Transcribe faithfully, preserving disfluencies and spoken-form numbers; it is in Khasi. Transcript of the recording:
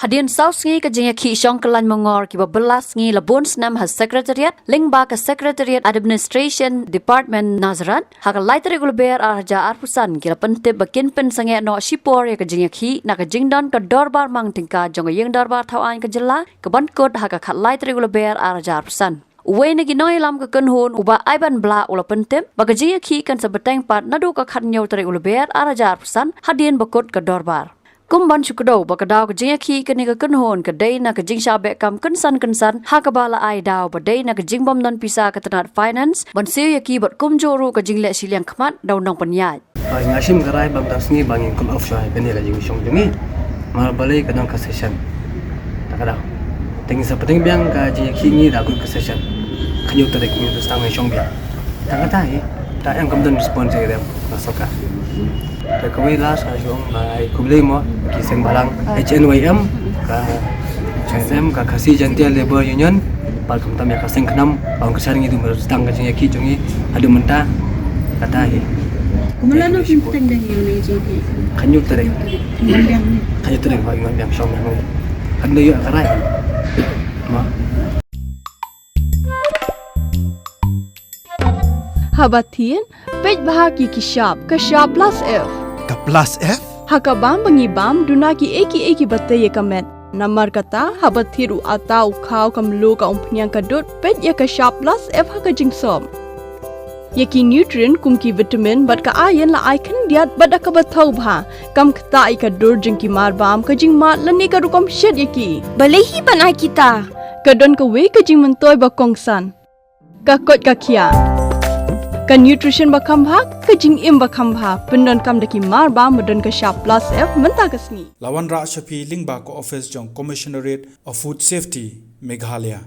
Hadien saw sngi ka jingïakhih shong kyllain mongor kiba bylla sngi la bun snem ha Secretariat, lyngba ka Secretariat Administration Department Nazareth, ha ka lai tarik u Lber ar hajar arphew san ki la pyntip ba kin pynsangeh noh shipor ïa ka jingïakhih na ka jingdon ka dorbar mang tyngka jong ka ïing dorbar thaw aiñ ka jylla, ka ban kut ha ka khatlai tarik u Lber ar hajar arphew san. Uwei na ki nongïalam ka kynhun u Bah Aiban Blah u la pyntip ba ka jingïakhih kan sa bteng pat naduh ka khathynñiew tarik u Lber ar hajar arphew san hadien ba kut ka dorbar. Kum ban shu kdew ba ka daw ka jingïakhih kane ka kynhun ka dei na ka jingshah beh kam kynsan kynsan ha kaba la ai daw ba dei na ka jingbym don pisa ka tnat finance ban siew ïa ki bad kumjuh ruh ka jingleh shiliang khmat da u nongpynïaid. Ba ngi shim ka rai ba mynta sngi ba ngin call off shuwa kane ka jingshong jong ngi. Namar balei ka don ka session. Ta ka daw. Te ngin sa bteng biang ka jingïakhih ngi da kut ka session. Khathynñiew tarik ngin sa sdang shong biang. Ta kata hi. Ta em kam don response ïa ka sorkar. Te kawei last ka jong ba ai khublei mo ki seng balang H N Y M ka H N Y M ka Khasi Jaintia Labour Union. Bad khamtam ïa ka seng khnam ba ong ka sar ngi dum sdang ka jingïakhih jong ngi haduh mynta. Kata hi. Kumno la nang pynbteng dang ïa nang jingïakhih? Khathynñiew tarik. Wan biang ni. Khathynñiew tarik ba wan biang shong biang ni. Kan da ïa ka rai. Ma. Haba thied, peit bha ki ki shap, ka shap plus F. Ka plus F? Ha ka bam ba ngi bam, duna ki ei ki ei kiba tei ïa ka met. Namar kata, haba thied u atta u khaw ka mluh ka umphniang ka dud, peit ïa ka shap plus F ha ka jingsop. Ïa ki nutrient kum ki vitamin bad ka iron la ai khyndiat bad da kaba thaw bha. Kam ktah ïa ka dur jong ki mar bam, ka jingmad lane ka rukom shet ïa ki. Balei hi ban ai kita? Ka don kawei ka jingmyntoi ba kongsan. Ka koit ka khiah. Ka nutrition ba kham bha, ka jingim ba kham bha. Pyndonkam da ki mar bam ba don ka shap plus F mynta ka sngi. La wanrah sha phi lyngba ka office jong Commissionerate of Food Safety, Meghalaya.